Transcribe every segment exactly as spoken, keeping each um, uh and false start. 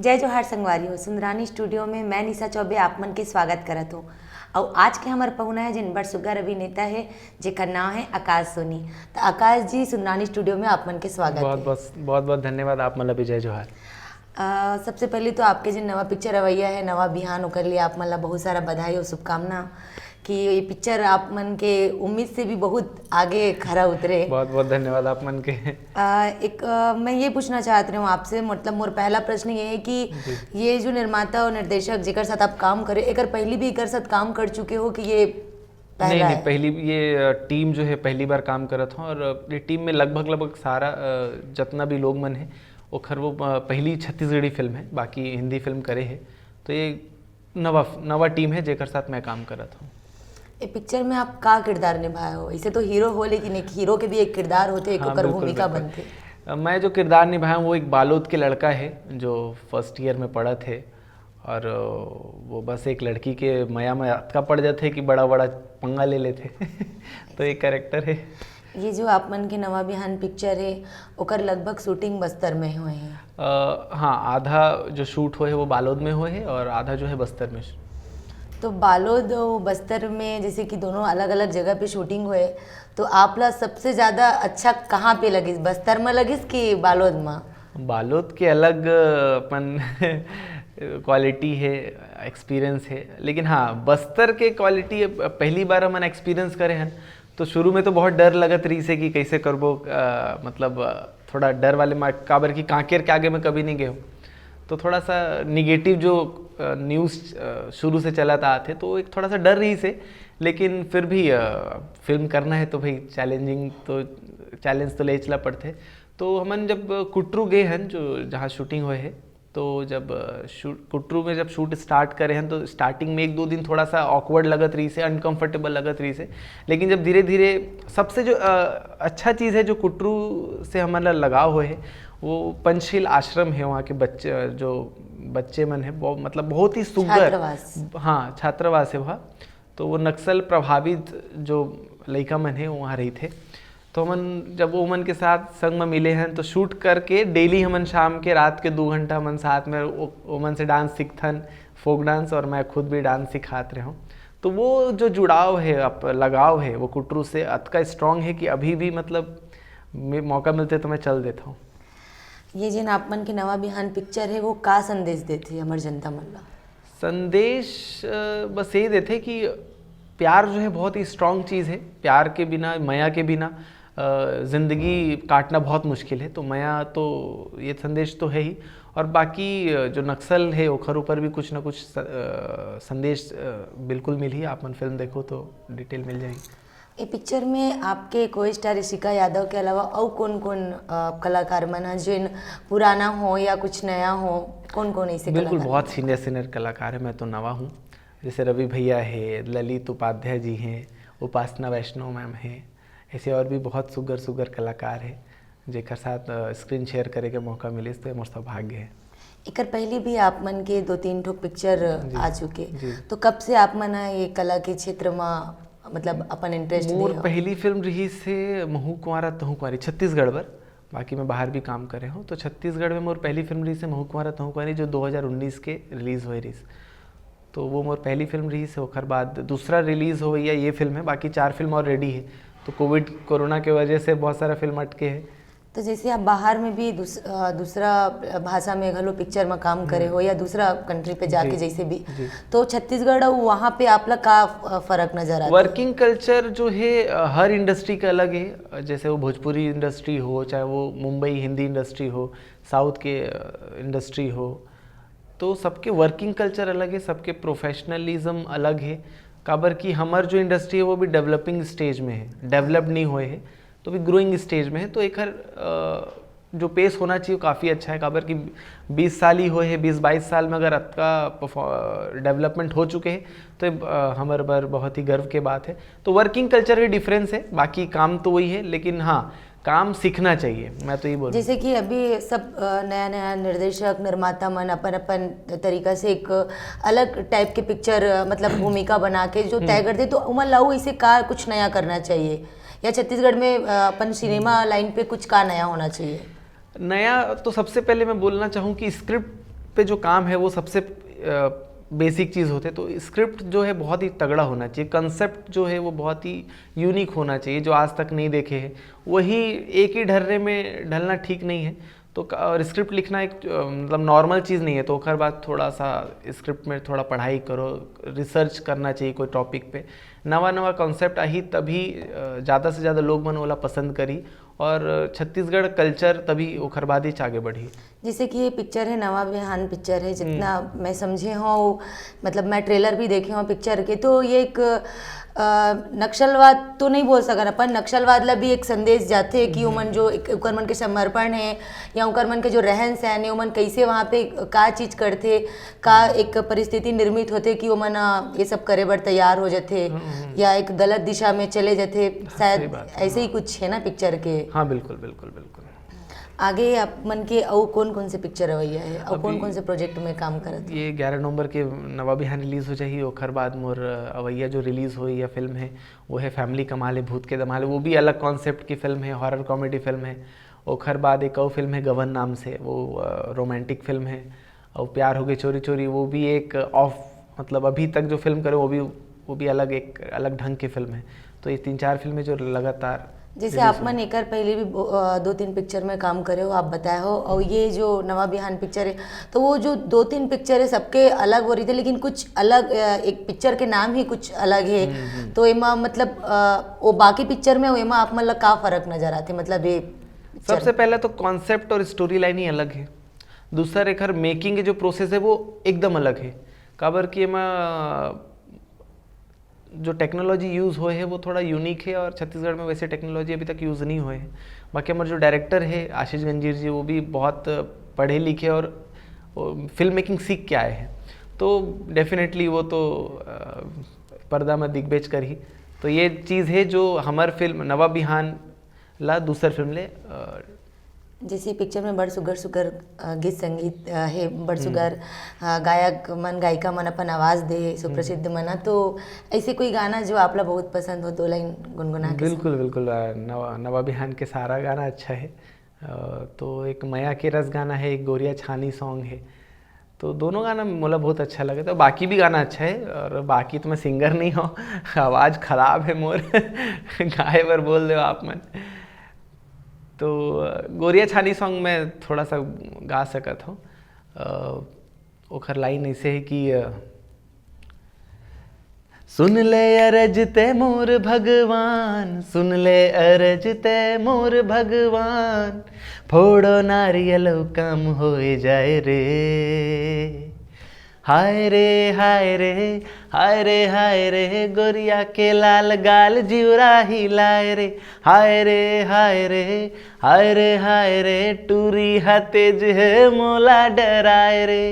जय जोहार संगवारी हो, सुंदरानी स्टूडियो में मैं निशा चौबे आप मन के स्वागत करत हूँ। अउ आज के हमर पहुना है जिन बड़ सुग्घर अभिनेता है, जेकर नाम है आकाश सोनी। तो आकाश जी, सुंदरानी स्टूडियो में आप मन के स्वागत बहुत है। बहुत बहुत बहुत धन्यवाद आप मन ला भी जय जोहार। अ, सबसे पहले तो आपके जिन नवा पिक्चर अवैया है नवा बिहान, ओकर लिए आप मन ला बहुत सारा बधाई और शुभकामना कि ये पिक्चर आप मन के उम्मीद से भी बहुत आगे खरा उतरे। बहुत बहुत धन्यवाद आप मन के। अ, एक अ, मैं ये पूछना चाहत रही हूँ आपसे, मतलब मोर पहला प्रश्न ये है कि जी। ये जो निर्माता और निर्देशक जेकर साथ आप काम करे, एकर पहली भी एकर साथ काम कर चुके हो कि ये नहीं पहला नहीं है? पहली ये टीम जो है पहली बार काम करत हूँ और ये टीम में लगभग लगभग सारा अ, जितना भी लोग मन है ओखर वो अ, पहली छत्तीसगढ़ी फिल्म है, बाकी हिंदी फिल्म करे है। तो ये नवा नवा टीम है जेकर साथ मैं काम करत हूँ। ये पिक्चर में आप का किरदार निभाए हो? इसे तो हीरो हो, लेकिन एक हीरो के भी एक किरदार होते, एक हाँ, ओकर बिल्कुल, भूमिका बिल्कुल। बनथे। अ, मैं जो किरदार निभाया हूँ वो एक बालोद के लड़का है जो फर्स्ट ईयर में पढ़त है और अ, वो बस एक लड़की के मया में अतका पड़ जाते कि बड़ा बड़ा पंगा ले लेते। तो एक कैरेक्टर है। ये जो आप मन के नवा बिहान पिक्चर है, ओकर लगभग शूटिंग बस्तर में हुए हैं। अ, हाँ, आधा जो शूट हुए है वो बालोद में हुए है और आधा जो है बस्तर में। तो बालोद और बस्तर में जैसे कि दोनों अलग अलग जगह पे शूटिंग हुए, तो आप ला सबसे ज्यादा अच्छा कहाँ पे लगिस, बस्तर में लगिस कि बालोद में? बालोद के अलग अ, अपन क्वालिटी है, एक्सपीरियंस है, लेकिन हाँ, बस्तर के क्वालिटी पहली बार हमन एक्सपीरियंस करे हन। तो शुरू में तो बहुत डर लगत रही से कि कैसे करबो, अ, मतलब अ, थोड़ा डर वाले मार्क, काबर कि कांकेर के आगे मैं कभी नहीं गए हूँ। तो थोड़ा सा निगेटिव जो न्यूज़ शुरू से चला था आते, तो एक थोड़ा सा डर रही से, लेकिन फिर भी अ, फिल्म करना है तो भाई चैलेंजिंग तो चैलेंज तो ले चला पड़ते। तो हमन जब कुटरू गए हैं जो जहाँ शूटिंग हुए है, तो जब अ, शूट कुटरू में जब शूट स्टार्ट करे हैं तो स्टार्टिंग में एक दो दिन थोड़ा सा ऑकवर्ड लगत रही से, अनकंफर्टेबल लगत रही से, लेकिन जब धीरे धीरे सबसे जो अ, अच्छा चीज़ है जो कुटरू से हमारा लगाव हुए है वो पंचशील आश्रम है। वहाँ के बच्चे जो बच्चे मन है वो मतलब बहुत ही सुंदर छात्रावास। हाँ, छात्रावास है वहाँ। तो वो नक्सल प्रभावित जो लइका मन है वहाँ रही थे। तो हमन जब वो मन के साथ संग में मिले हैं तो शूट करके डेली हमन शाम के रात के दो घंटा हमन साथ में वो- ओमन से डांस सीखथन, फोक डांस, और मैं खुद भी डांस सिखात रहे हूँ। तो वो जो जुड़ाव है, अप- लगाव है वो कुटरू से अतका स्ट्रांग है कि अभी भी मतलब मे- मौका मिलते तो मैं चल देता हूँ। ये जिन आप मन के नवा बिहान पिक्चर है वो का संदेश देथे हमर जनता मन ला? संदेश अ, बस ये देथे कि प्यार जो है बहुत ही स्ट्रांग चीज़ है। प्यार के बिना, मया के बिना अ, जिंदगी काटना बहुत मुश्किल है। तो मया तो ये संदेश तो है ही, और बाकी अ, जो नक्सल है ओखर ऊपर भी कुछ ना कुछ स- अ, संदेश अ, बिल्कुल मिलही। आप मन फिल्म देखो तो डिटेल मिल जाएगी। ये पिक्चर में आपके को स्टार ऋषिका यादव के अलावा अउ कौन कौन अ, कलाकार मन हैं जिन पुराना हो या कुछ नया हो, कौन कौन ऐसे बिल्कुल, कलाकार बहुत हैं? सीनियर सीनियर कलाकार है, मैं तो नवा हूँ। जैसे रवि भैया है, ललित उपाध्याय जी हैं, उपासना वैष्णव मैम हैं, ऐसे और भी बहुत सुगर सुगर कलाकार हैं जेकर साथ स्क्रीन शेयर करे के मौका मिलिस तो ये मोर सौभाग्य है। एकर पहले भी आप मन के दो तीन ठो पिक्चर जी, आ चुके, जी। तो कब से आप मन ह ये कला के क्षेत्र में मतलब अपन इंटरेस्ट मोर दे हो? पहली फिल्म रही से महू कुंवारा तहू कुंवारी छत्तीसगढ़ बर, बाकी मैं बाहर भी काम करे हूँ। तो छत्तीसगढ़ में मोर पहली फिल्म रही से महू कुंवारा तहू कुंवारी जो दो हज़ार उन्नीस के रिलीज हुए रही। तो वो मोर पहली फिल्म रही से। ओकर बाद दूसरा रिलीज हो भैया ये फिल्म है, बाकी चार फिल्म और रेडी है। तो कोविड कोरोना के वजह से बहुत सारा फिल्म अटके है। तो जैसे आप बाहर में भी दूस, अ, दूसरा भाषा में घलो पिक्चर में काम करे हो या दूसरा कंट्री पे जाके जी, जैसे भी, जी। तो छत्तीसगढ़ अउ वहाँ पे आप ला का अ, फर्क नजर आता है? वर्किंग कल्चर जो है अ, हर इंडस्ट्री का अलग है। जैसे वो भोजपुरी इंडस्ट्री हो, चाहे वो मुंबई हिंदी इंडस्ट्री हो, साउथ के इंडस्ट्री हो, तो सबके वर्किंग कल्चर अलग है, सबके प्रोफेशनलिज्म अलग है। काबर कि हमर जो इंडस्ट्री है वो भी डेवलपिंग स्टेज में है, डेवलप नहीं हुए है, तो भी ग्रोइंग स्टेज में है। तो एक हर अ, जो पेस होना चाहिए काफ़ी अच्छा है, काबर कि बीस साल ही हुए है, बीस बाईस साल में अगर अतका डेवलपमेंट हो चुके हैं तो ये, अ, हमर बर बहुत ही गर्व के बात है। तो वर्किंग कल्चर ही डिफरेंस है, बाकी काम तो वही है, लेकिन हाँ, काम सीखना चाहिए, मैं तो ये बोलूँ। जैसे कि अभी सब अ, नया नया निर्देशक निर्माता मन अपन अपन तरीका से एक अलग टाइप के पिक्चर अ, मतलब भूमिका बना के जो तय करते, तो उमन लाऊ इसे का कुछ नया करना चाहिए या छत्तीसगढ़ में अ, अपन सिनेमा लाइन पे कुछ का नया होना चाहिए? नया तो सबसे पहले मैं बोलना चाहूँ कि स्क्रिप्ट पे जो काम है वो सबसे बेसिक चीज़ होते, तो स्क्रिप्ट जो है बहुत ही तगड़ा होना चाहिए, कॉन्सेप्ट जो है वो बहुत ही यूनिक होना चाहिए, जो आज तक नहीं देखे हैं। वही एक ही ढर्रे में ढलना ठीक नहीं है। तो क- और स्क्रिप्ट लिखना एक अ, मतलब नॉर्मल चीज़ नहीं है। तो ओकर बाद थोड़ा सा स्क्रिप्ट में थोड़ा पढ़ाई करो, रिसर्च करना चाहिए कोई टॉपिक पे। नवा नवा कॉन्सेप्ट आही तभी ज़्यादा से ज़्यादा लोग मन ओला पसंद करी और छत्तीसगढ़ कल्चर तभी ओखर बाद ही आगे बढ़ी। जैसे कि ये पिक्चर है नवा बिहान पिक्चर है, जितना मैं समझे हूँ, मतलब मैं ट्रेलर भी देखे हूँ पिक्चर के, तो ये एक अ, नक्सलवाद तो नहीं बोल सकन अपन, नक्सलवाद ला भी एक संदेश जाथे कि उमन जो एक, उकर मन के समर्पण है या उकर मन के जो रहन सहन है, उमन कैसे वहाँ पे का चीज करथे, का एक परिस्थिति निर्मित होथे कि उमन अ, ये सब करे बर तैयार हो जाथे या एक गलत दिशा में चले जाथे, शायद सही बात ऐसे ही कुछ है ना पिक्चर के। हाँ, बिल्कुल बिल्कुल बिल्कुल। आगे आप मन के अउ कौन कौन से पिक्चर अवैया है और कौन कौन से प्रोजेक्ट में काम करत हो? ये ग्यारह नवंबर के नवा बिहान रिलीज हो जाही। ओखर बाद मोर अवैया जो रिलीज होई या फिल्म है, वो है फैमिली कमाल है भूत के धमाल है। वो भी अलग कॉन्सेप्ट की फिल्म है, हॉरर कॉमेडी फिल्म है। ओखर बाद एक और फिल्म है गवन नाम से, वो रोमांटिक फिल्म है। और प्यार हो गई चोरी चोरी, वो भी एक ऑफ, मतलब अभी तक जो फिल्म करे वो भी वो भी अलग, एक अलग ढंग की फिल्म है। तो ये तीन चार फिल्में जो लगातार जैसे आप मन एकर पहले भी बो- अ, दो तीन पिक्चर में काम करे हो, आप बताए हो, और ये जो नवा बिहान पिक्चर है, तो वो जो दो तीन पिक्चर है सबके अलग हो रही थे, लेकिन कुछ अलग अ, एक पिक्चर के नाम ही कुछ अलग है। तो एमा मतलब अ, वो बाकी पिक्चर में एमा आप मन ला का फर्क नजर आथे, मतलब ये पिक्चर सबसे पहले तो कॉन्सेप्ट और स्टोरी लाइन ही अलग है। दूसरा, एकर मेकिंग के जो प्रोसेस है वो एकदम अलग है, काबर कि एमा जो टेक्नोलॉजी यूज़ होए है वो थोड़ा यूनिक है और छत्तीसगढ़ में वैसे टेक्नोलॉजी अभी तक यूज़ नहीं होए है। बाकी हमारे जो डायरेक्टर है आशीष गंजीर जी, वो भी बहुत पढ़े लिखे और फिल्म मेकिंग सीख के आए हैं, तो डेफिनेटली वो तो अ, पर्दा में दिग्बेज करही। तो ये चीज़ है जो हमार फिल्म नवा बिहान ला दूसर फिल्म ले अ, जैसे पिक्चर में बड़ सुग्घर सुग्घर अ, गीत संगीत अ, हे, बड़ सुग्घर अ, गायक मन गायिका मन अपन आवाज दे सुप्रसिद्ध मन, तो ऐसे कोई गाना जो आप ला बहुत पसंद हो, दो लाइन गुनगुना के सुना। बिल्कुल बिल्कुल। अ, नवा नवा बिहान के सारा गाना अच्छा है। अ, तो एक मया के रस गाना है, एक गोरिया छानी सॉन्ग है, तो दोनों गाना मोला बहुत अच्छा लगे। तो बाकी भी गाना अच्छा है, और बाकी तो मैं सिंगर नहीं हूँ, आवाज़ खराब है मोर, गाए बर बोल दो आप मन। तो अ, गोरिया छानी सॉन्ग मैं थोड़ा सा गा सकत हूँ। अ, ओखर लाइन ऐसे है कि अ, सुन ले अरज ते मोर भगवान, सुन ले अरज ते मोर भगवान, फोड़ो नारियल काम होए जाए रे। हाय रे हाय रे, हाय रे हाय रे, गोरिया के लाल गाल जिउरा हिलाए रे। हाय रे हाय रे, हाय रे हाय रे, टूरी हा तेज है मोला डराए रे।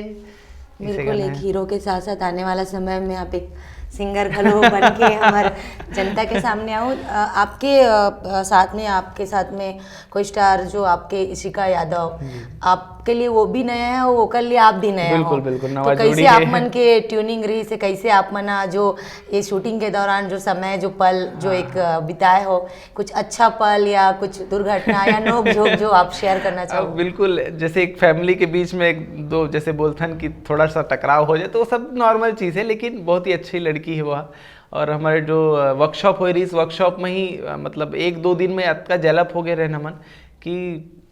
बिल्कुल, एक हीरो के साथ साथ आने वाला समय में आप एक सिंगर घलो बन के हमारे जनता के सामने आओ। अ, आपके अ, अ, साथ में, आपके साथ में कोई स्टार जो आपके इशिका यादव, आपके लिए वो भी नया है और ओकर लिए आप भी नया हो। बिल्कुल, बिल्कुल, तो नवा कैसे जोड़ी आप है। मन के ट्यूनिंग रही से, कैसे आप मन आ जो ये शूटिंग के दौरान जो समय, जो पल, जो एक अ, बिताए हो, कुछ अच्छा पल या कुछ दुर्घटना या नोक झोंक जो आप शेयर करना अब चाहो? बिल्कुल, जैसे एक फैमिली के बीच में एक दो, जैसे बोलथन कि थोड़ा सा टकराव हो जाए, तो वो सब नॉर्मल चीज़ है, लेकिन बहुत ही अच्छी लड़की है वह। और हमारे जो वर्कशॉप हो रही, इस वर्कशॉप में ही अ, मतलब एक दो दिन में अतका जलप हो गए रहन हमन कि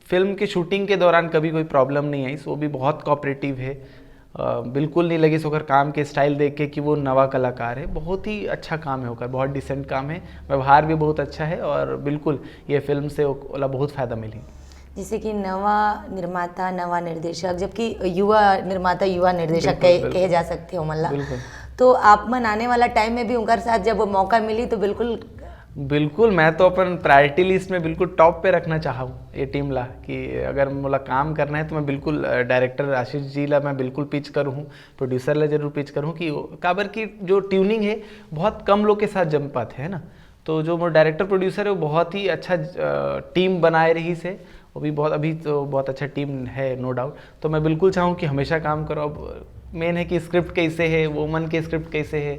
फिल्म के शूटिंग के दौरान कभी कोई प्रॉब्लम नहीं आई। वो भी बहुत कोऑपरेटिव है, अ, बिल्कुल नहीं लगिस ओकर काम के स्टाइल देख के कि वो नवा कलाकार है। बहुत ही अच्छा काम है ओकर, बहुत डिसेंट काम है, व्यवहार भी बहुत अच्छा है, और बिल्कुल ये फिल्म से ओला बहुत फ़ायदा मिली। जैसे कि नवा निर्माता, नवा निर्देशक, जबकि युवा निर्माता, युवा निर्देशक बिल्कुल, कहे, बिल्कुल। कहे जा सकते हो मल्ला। बिल्कुल। तो आप मन आने वाला टाइम में भी उनकर साथ जब वो मौका मिली तो बिल्कुल बिल्कुल, मैं तो अपन प्रायोरिटी लिस्ट में बिल्कुल टॉप पे रखना चाहूँ ये टीम ला, कि अगर मोला काम करना है तो मैं बिल्कुल अ, डायरेक्टर आशीष जी ला मैं बिल्कुल पिच करूँ, प्रोड्यूसर ला जरूर पिच करूँ कि वो, काबर की जो ट्यूनिंग है बहुत कम लोग के साथ जम पाते हैं ना। तो जो मोर डायरेक्टर प्रोड्यूसर है वो बहुत ही अच्छा अ, टीम बनाए रही से, वो भी बहुत, अभी तो बहुत अच्छा टीम है नो डाउट। तो मैं बिल्कुल चाहूँ कि हमेशा काम करो। अब मेन है कि स्क्रिप्ट कैसे है, वो मन के स्क्रिप्ट कैसे है।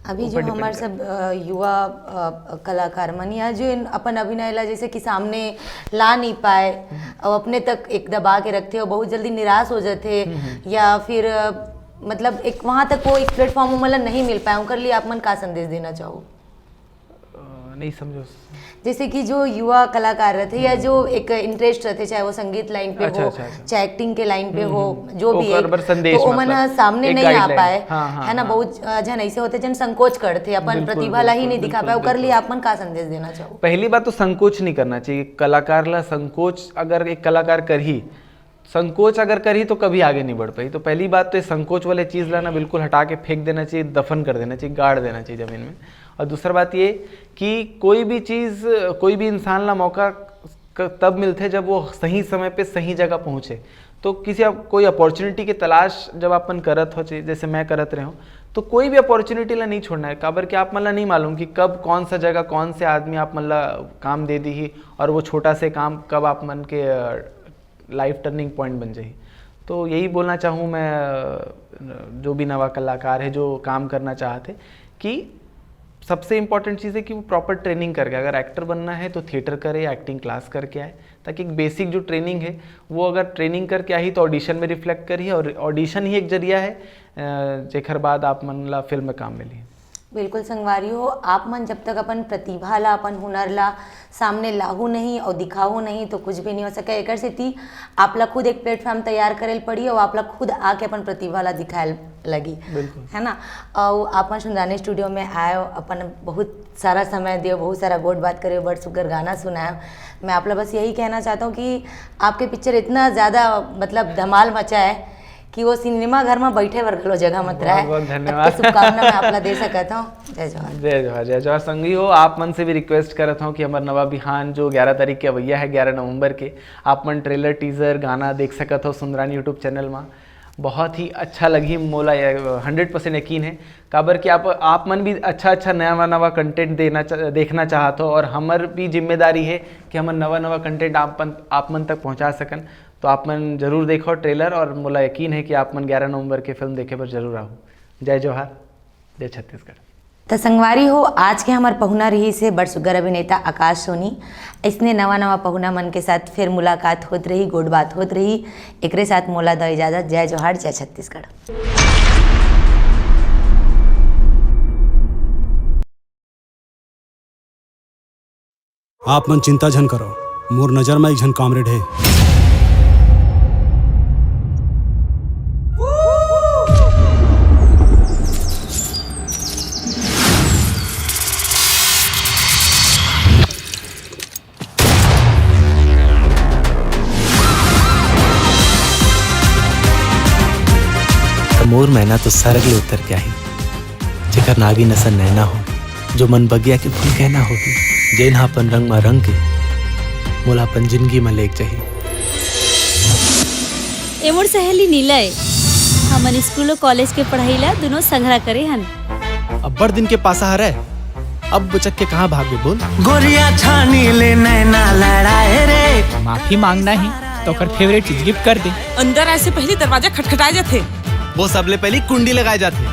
अभी जो ऊपर हमारे depend सब अ, युवा अ, कलाकार मन या जो इन अपन अभिनय ला जैसे कि सामने ला नहीं पाए, अउ अपने तक एक दबा के रखथे अउ बहुत जल्दी निराश हो जाथे, या फिर अ, मतलब एक वहाँ तक वो एक प्लेटफॉर्म ओमन ला नहीं मिल पाए, उनकर लिए आप मन का संदेश देना चाहो? अ, नहीं समझो। जैसे कि जो युवा कलाकार रहते या जो एक इंटरेस्ट रहते, चाहे वो संगीत लाइन पे अच्छा, हो, अच्छा, अच्छा। चाहे एक्टिंग के लाइन पे हो, जो भी ओकर एक, बर संदेश, तो ओमन मतलब, सामने एक नहीं आ guideline। पाए, हाँ, हाँ, है ना, हाँ। बहुत अ, जन ऐसे होते जन संकोच करते, अपन बिल्कुल, प्रतिभा ला ही बिल्कुल, नहीं दिखा बिल्कुल, पाए, ओकर लिए बिल्कुल। आप मन का संदेश देना चाहो? पहली बात तो संकोच नहीं करना चाहिए। कलाकार ला संकोच, अगर एक कलाकार करही, संकोच अगर करही तो कभी आगे नहीं बढ़ पाई। तो पहली बात तो ये संकोच वाले चीज़ ला ना बिल्कुल हटा के फेंक देना चाहिए, दफन कर देना चाहिए, गाड़ देना चाहिए ज़मीन में। और दूसरा बात ये कि कोई भी चीज़, कोई भी इंसान ला मौका क- तब मिलथे जब वो सही समय पे सही जगह पहुँचे। तो किसी अप-, कोई अपॉर्चुनिटी की तलाश जब अपन करत हो, चे- जैसे मैं करत रहे हूँ, तो कोई भी अपॉर्चुनिटी ला नहीं छोड़ना है। काबर कि आप मन ला नहीं मालूम कि कब कौन सा जगह, कौन से आदमी आप मन ला काम दे दी ही, और वो छोटा से काम कब आप मन के लाइफ टर्निंग पॉइंट बन जाही। तो यही बोलना चाहूँ मैं, अ, जो भी नवा कलाकार है, जो काम करना चाहते, कि सबसे इंपॉर्टेंट चीज़ है कि वो प्रॉपर ट्रेनिंग करके, अगर एक्टर बनना है तो थिएटर करे, एक्टिंग क्लास करके आए, ताकि एक बेसिक जो ट्रेनिंग है वो अगर ट्रेनिंग करके आई तो ऑडिशन में रिफ्लेक्ट करी, और ऑडिशन ही एक जरिया है अ, जेकर बाद आप मन ला फिल्म में काम मिली। बिल्कुल संगवारी हो, आप मन जब तक अपन प्रतिभा ला, अपन हुनर ला सामने लाहू नहीं और दिखाहू नहीं, तो कुछ भी नहीं हो सके। एकर सेती आप ला खुद एक प्लेटफॉर्म तैयार करे ल पड़ी और आप ला खुद आके अपन प्रतिभा ला दिखाए ल लगी, बिल्कुल। है ना? और आप मन सुंदरानी स्टूडियो में आए हो, अपन बहुत सारा समय दियो, बहुत सारा गोठ बात करे, बड़ सुग्घर गाना सुनाए। मैं आप ला बस यही कहना चाहता हूँ कि आपके पिक्चर इतना ज़्यादा, मतलब, धमाल मचा है कि वो सिनेमा घर में बैठे बर घलो जगह मत रहे। बहुत, बहुत धन्यवाद। अतका शुभकामना मैं आप ला दे सकत हूँ। जय जोहार। जय जोहार, जय जोहार संगी हो। आप मन से भी रिक्वेस्ट करत हूँ कि हमारे नवा बिहान जो ग्यारह तारीख के अवैया है, ग्यारह नवंबर के, आप मन ट्रेलर, टीजर, गाना देख सकत हो सुंदरानी यूट्यूब चैनल में। बहुत ही अच्छा लगही मोला, हंड्रेड परसेंट यकीन है। काबर कि आप, आप मन भी अच्छा अच्छा नवा नवा कंटेंट देना चा-, देखना चाहत हो, और हमर भी जिम्मेदारी है कि हमन नवा नवा कंटेंट आप मन, आप मन तक पहुँचा सकन। तो आप मन जरूर देखो ट्रेलर, और मोला यकीन है कि आप मन ग्यारह नवंबर के फिल्म देखे बर जरूर आहो। जय जोहार, जय छत्तीसगढ़। त संगवारी हो, आज के हमर पहुना रहिस हे बड़ सुग्घर अभिनेता आकाश सोनी। इसने नवा नवा पहुना मन के साथ फिर मुलाकात होत रही, गोठ बात होत रही। एकरे साथ मोला दो इजाजत। जय जोहार, जय छत्तीसगढ़। आप मन चिंता झन करो, मोर नजर म एक झन कॉमरेड हे। त मोर मैना तो सरग ले उतर के आही, जेकर नागिन असन नैना होही, जो मन बगिया के फूल कहना होही, जेन ह अपन रंग म रंग के मोला अपन जिनगी म लेग जाही। ए मोर सहेली नीला ए। हमन स्कूल अउ कॉलेज के पढ़ाई ला दुनों संघरा करे हन। अब्बड़ दिन के पासा हरय, अब बुचक के कहाँ भागबे बोल? गोरिया छानी ले नैना लड़ाए रे। माफी मांगना ही तो ओकर फेवरेट चीज गिफ्ट कर दे। अंदर आए से पहले दरवाजा खटखटाए जाथे। वो सबले पहली कुंडी लगाए जाथे।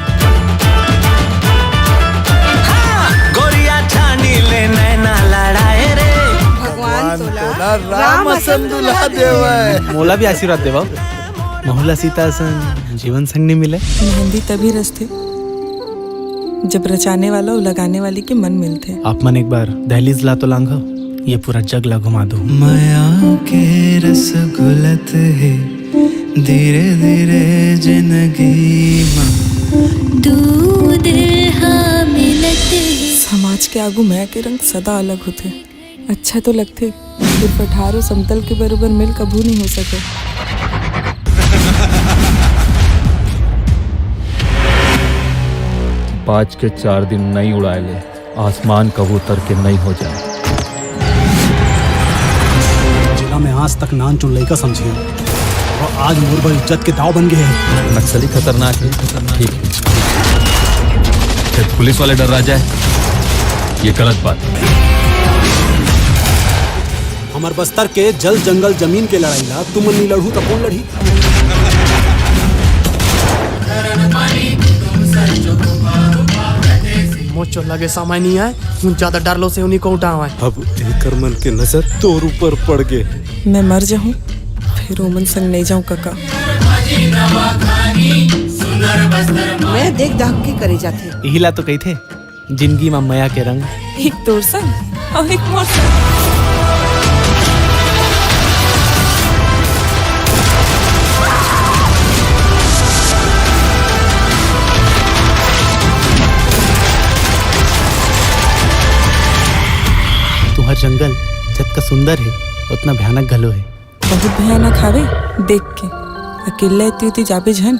गोरिया छानी ले नैना लड़ाए रे। भगवान तोला राम असन दुल्हा देवय। मोला भी आशीर्वाद देवा। महूला सीता असन जीवन संगनी मिले। मेहंदी तभी रचथे, जब रचाने वाला अउ लगाने वाली के मन मिलथे। आप मन एक बार दहलीज ला तो लांघव, ये पूरा जग ला घुमा दो। मया के रस घुलत हे धीरे धीरे जिंदगी मा। दू दिल हा मिलत हे। समाज के आगू मया के रंग सदा अलग होथे। अच्छा तो लगथे, सिर्फ अठारह समतल के बरोबर मेल कभू नहीं हो सके। बाज के चार दिन नइ उड़ाए ले आसमान कबूतर के नइ हो जाए। जिला में आज तक नान चुन लइका समझे, और आज मोर बर इज्जत के दाव बन गए हैं। नक्सली खतरनाक है, ठीक है। जब पुलिस वाले डर्रा जाए, ये गलत बात है। हमर बस्तर के जल जंगल जमीन के लड़ाई ला तुमन नहीं लड़हू त कौन लड़ही? मोचो लगे समय नहीं आए, हूँ ज्यादा डर लो से उन्हीं को उठावे। अब एकर मन के नजर तोर ऊपर पड़ गए। मैं मर जाहूं, फेर ओमन संग नइ जाऊं कका। मैं देख दाख के करे जाथे। इही ला तो कहिथे, जिंदगी मा मया के रंग। एक तोर संग अउ एक मोर संग। तुंहर जंगल जतका सुंदर हे, ओतना भयानक घलो हे। बहुत भयानक हावे, देख के अकेल्ला एती ओती जाबे झन।